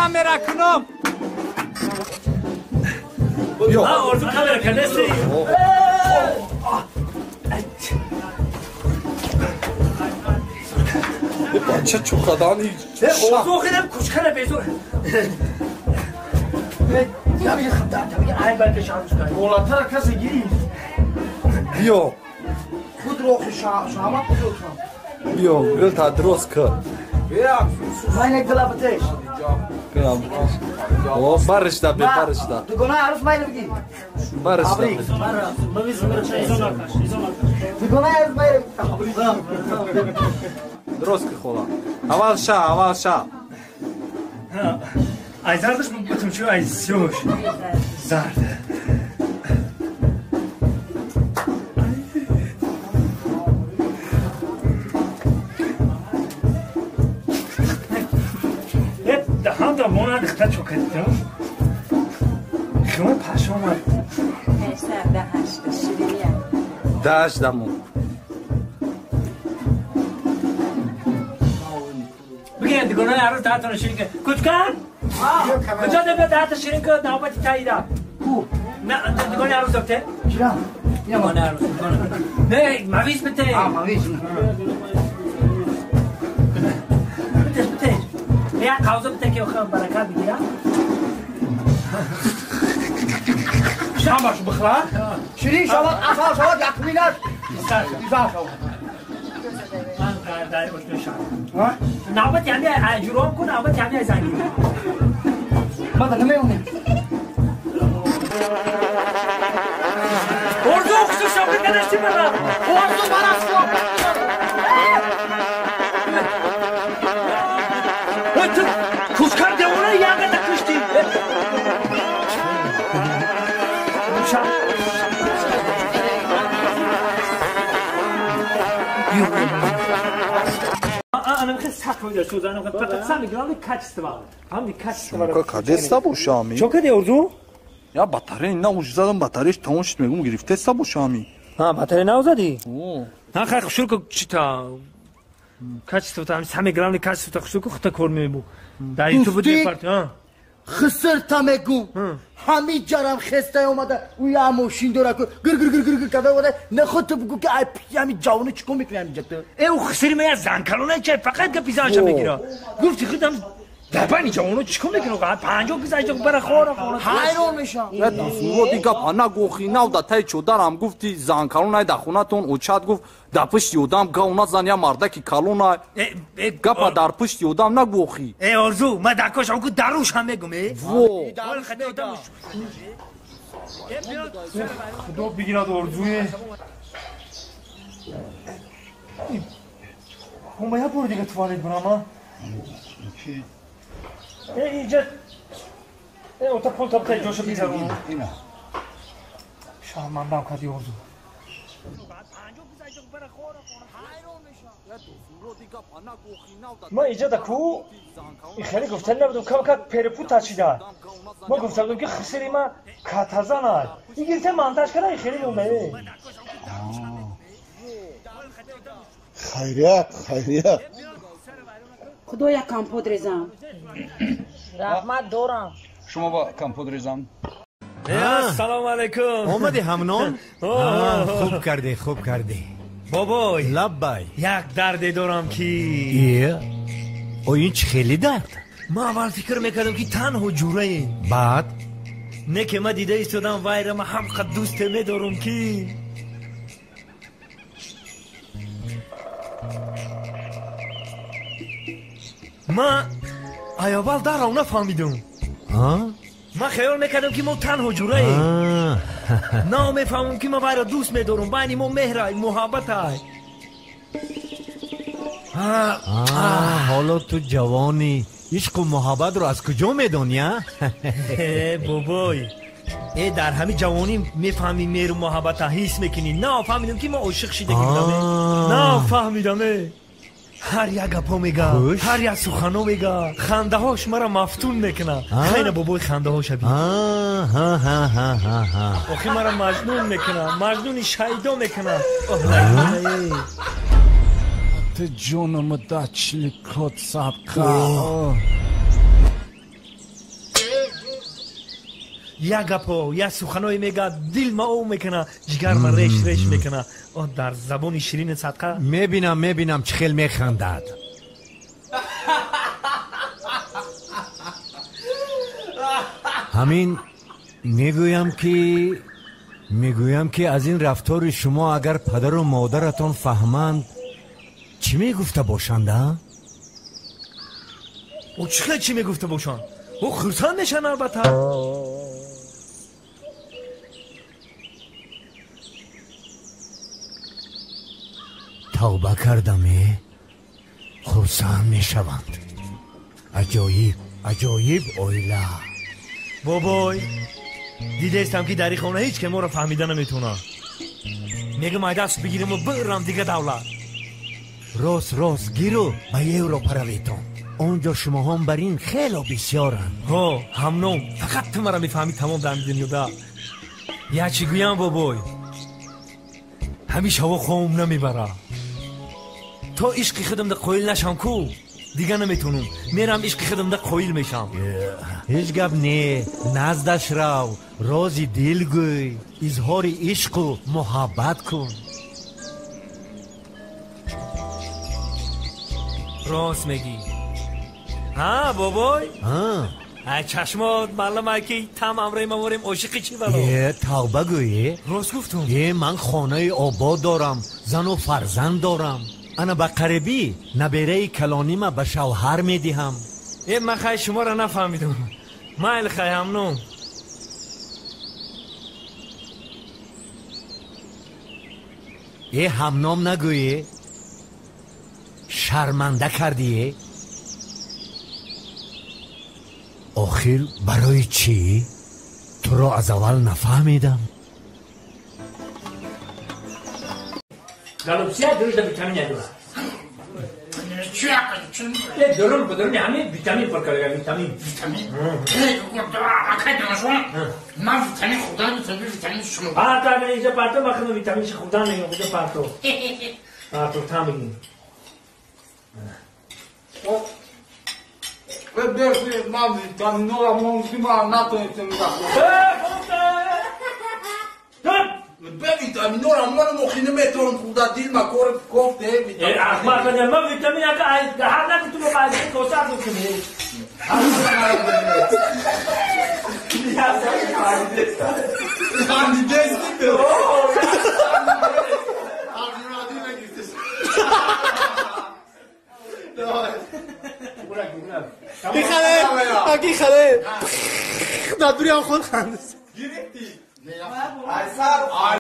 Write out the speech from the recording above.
Камера кунам. Орзу камера кардасти? Бача чӯқадани. Орзу охирам кучкара безор. Болатар касе гирифт. Биё. Худ рохи шаҳмат куҷо? Биё, гул та дуруст кун. Майна гула битеш. О, баришда, бе баришда. Дугона арус майна бигир. Баришда. Дугона арус майна. Дуруст ки хола. Аввал ша, аввал ша. Ай зардаш бутум чу ай сиёш. Зард. Даҳанда монанд хта чокадидам. Хиён пашомад. 8 шириния. Даҳаштамон. Бигиред дугонаи арӯз даҳатонро ширин кун. Кучкан? Куҷо дебия даҳата ширин кун навбати таида. Ку? Дугонаи арӯз докте? Чира? Дугонаи арӯз. Не, мавиз бите. А, мавиз. Битеш, битеш. Я қавза бите ки охир баракат бигирам. Шамаш бихла? Ширин шавад, асал шавад, якминаш. Изар шавад. Ман дар ошно шавам. Навбат яъне ҷуром кун, навбат яъне занги. Ман намеонем. Орзу хусус шавад кадашти мара. Орзу мара шавад. Кускар девона ягата кушти. Ана мехе сахт меда шузана фақат сами главное качество. Ҳамди качество. Ка кадеста бошами. Чо кади Орзу? Я батарея нав задам, батареяш тамом шуд, мегум гирифтеста бошами. Ҳа, батарея нав задӣ? Ҳа, хай хушур ку чита. Качество там самое главное качество хушур ку хута кор мебу. Дар YouTube департ, ҳа. Хисирта мегум. Ҳамин ҷарам хеста омада, ӯ я мошин дора ку гир гир гир гир када омада, не худ ту бугу ки ай ҳамин ҷавони чӣ кор мекунӣ ҳамин ҷа ту? Э, ӯ хисири ма я занкалона чай, фақат гапи занша мегира. Гуфти худам дар байни ҷавоно чӣ кор мекунӣ? 50 гузашта бара хора хора. Ҳайрон мешам. Я дӯстмурод гапа нагӯхи нав да тай чодарам гуфти занкалонай дар хонатон очат гуфт дар пушти одам гав назан я мардаки калонай. Гапа дар пушти одам нагӯхи. Э, Орзу, ма дар кош гу даруш ҳам мегум, э. Во. Худо бигирад Орзуе. Ма я бор дига туалет бурам, а? Э, инҷа э, ота пул табта ҷоша бигзарон. Ина. Шармандам кади Орзу. Ма иҷа ку хеле гуфтан набудам, кам-как перепут тачида. Ма гуфта будам ки хисири ма катазан ай. И гирифта монтаж кара хеле ёмае. Хайрият, хайрият. Худоя компот резам. Раҳмат дорам. Шумо ба компот резам. Ассалому алайкум. Омадӣ ҳамнон? Хуб кардӣ, хуб кардӣ. Бобой. Лаббай. Як дарде дорам ки. Э? О, ин чӣ хеле дард? Ман аввал фикр мекардам ки танҳо ҷураем. Баъд? Не ки ман дида истодам вайра ман ҳамқад дӯсте медорам ки. Ман ай аввал дарро нафаҳмидам. Ман хаёл мекардам ки мо танҳо ҷураем. На мефаҳмам ки ман вайро дӯст медорам. Байни мо меҳрай, муҳаббатай. Ҳоло ту ҷавонӣ. Ишқу муҳаббатро аз куҷо медонӣ, а? Э, бобой. Э, дар ҳамин ҷавонӣ мефаҳмӣ меҳру муҳаббата ҳис мекунӣ. На фаҳмидам ки ман ошиқ шидагӣ будам. На фаҳмидам. Ҳар як гапҳо мега, ҳар як суханҳо мега, хандаҳош маро мафтун мекунад. Хайна бобои хандаҳоша би. Охи маро маҷнун мекунад, маҷнуни шайдо мекунад. Ту ҷонама да чиликот сабка. Як гапо, як суханое мега, дил ма ов мекуна, ҷигар ма реш реш мекуна. О, дар забони ширини садқа. Мебинам, мебинам, чӣ хел механдад. Ҳамин мегӯям ки аз ин рафтори шумо агар падару модаратон фаҳманд, чӣ мегуфта бошанд, а? О, чӣ хел чӣ мегуфта бошанд? О, хурсанд мешаванд албатта. Тавба кардаме, хурсанд мешаванд. Аҷоиб, аҷоиб оила. Бобой, дидаистам ки дар ин хона ҳеҷ ке моро фаҳмида наметавонад. Мегӯм ай даст бигириму бирам дига давлат. Рост, рост, гиру ба Европа раведон. Он ҷо шумоҳон бар ин хело бисёранд. Ҳо, ҳамном, фақат ту маро мефаҳмӣ тамом дар дунёда. Як чӣ гӯям, бобой, ҳамин шаво хом намебара. То ишқи худамда қоил нашам ку, дига наметавонам. Мерам ишқи худамда қоил мешам. Ҳеҷ гап не, наздаш рав, рози дил гӯй, изҳори ишқу муҳаббат кун. Рост мегӣ. Ҳа, бобой? Ай чашмот маълум ай ки там амрои ма ворем ошиқи чӣ бало? Е, тавба гӯй. Рост гуфтум. Е, ман хонаи обод дорам, зану фарзанд дорам. Ана ба қарибӣ набераи калонима ба шавҳар медиҳам. Е, ман хай шуморо нафаҳмидум. Майли хай, ҳамнум. Е, ҳамном нагӯе, шарманда кардие. Охир барои чӣ? Туро аз аввал нафаҳмидам. Галопсия дурушда витамин надорад. Дурун будурни ҳамин витамин пур карда, витамин. Витамин? Акай донашон, ман витамин хӯрдан наметавонам, витамин шумо. Парто, агар инҷа парто, ман худам витаминши хӯрдан мегӯям, худо парто. Парто, та мегӯям. Ман витаминора мумкин ман натонистем захӯрам. Бе витаминора ман мохи наметавонам хӯрда, дил ма кор кофте витамин. Ахмақ, ман витамин ака ҳар наки ту ма коса кунӣ. Аки хале. Дадури ам худ хандис. Гирифтӣ?